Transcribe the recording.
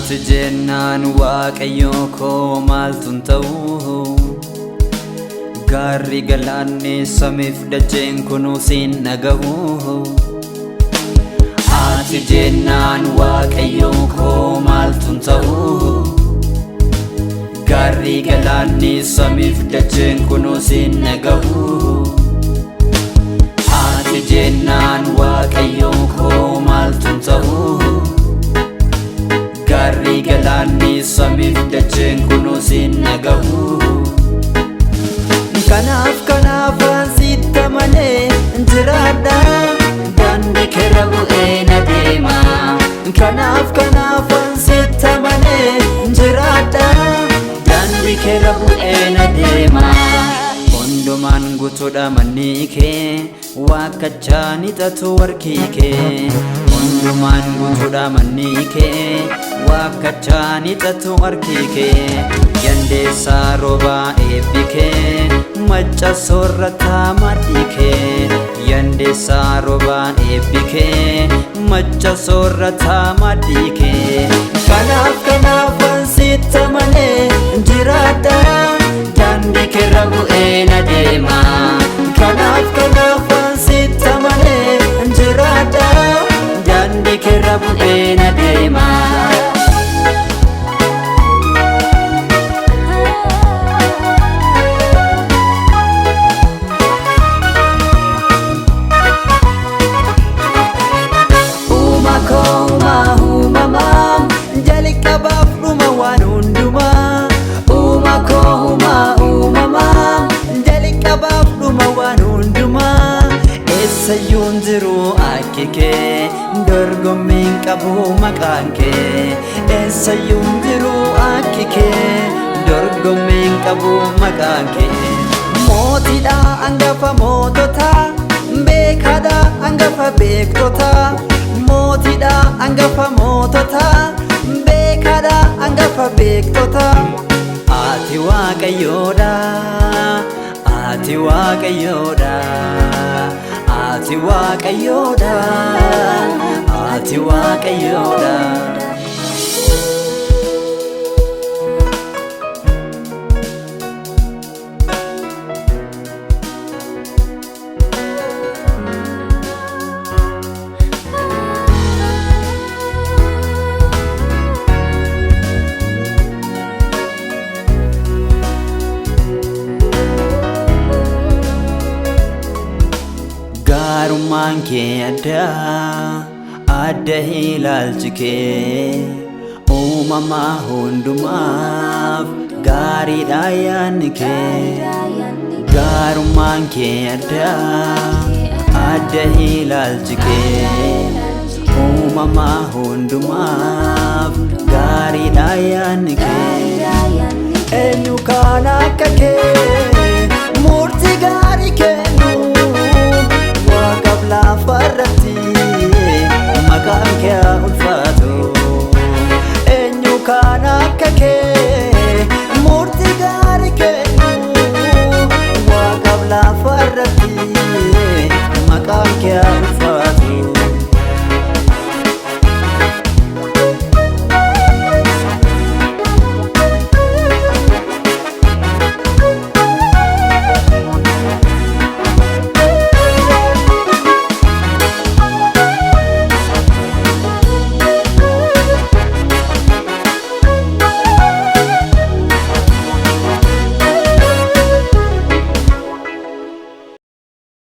Ati jennaan Waaqayyo koo maaltu hin ta'u? Gaarri galaanni samiif dacheen kunuu siin dhaga'u. Ati jennaan Waaqayyo koo maaltu hin ta'u? Gaarri galaanni samiif dacheen kunuu siin dhaga'u. Ati jennaan Waaqayyo koo maaltu hin ta'u? Gaarri galaanni samiif dacheen kunuu siin dhaga'u. Kanaaf kanaafaan sitti amanee jiraadha. Daandii keerra bu'ee na deema. Kanaaf kanaafaan sitti amanee jiraadha. Daandii keerra bu'ee na deema. Hundumaan guutuudha manni kee, waakkachaa ni xatu warqii kee. Hundumaan guutuudha manni kee, waakkachaa ni xatu warqii kee. Yandeessaa roobaa eebbi kee, macca soorrataa maddii kee. Yandeessaa roobaa eebbi kee, macca soorrataa maddii kee. Kanaaf kanaafaan sitti amanee jiraadha. Daandii keerra bu'ee na deema. Kanaaf kanaafaan sitti amanee jiraadha. Daandii keerra bu'ee na deema. Uuma koo uumaa uumamaa, jalqabaaf dhuma waan hundumaa. Uuma koo uumaa uumamaa, jalqabaaf dhuma waan hundumaa. Eessayyuu hin jiru akki kee, dorgommiin qabu maqaan kee. Eessayyuu hin jiru akki kee, dorgommiin qabu maqaan kee. Mootiidha hangafa moototaa, beekaadha hangafa beektotaa. Mootiidha hangafa moototaa, beekaadha hangafa beektotaa. Ati Waaqayyoodha, ati Waaqayyoodha, ati Waaqayyoodha, ati Waaqayyoodha. Gaarummaan kee addaa, adda ilaalchi kee, uumama hundumaaf gaariidha yaadni kee. Gaarummaan kee addaa, adda ilaalchi kee, uumama hundumaaf gaariidha yaadni kee. Eenyu kan akka kee, murtii gaarii kee.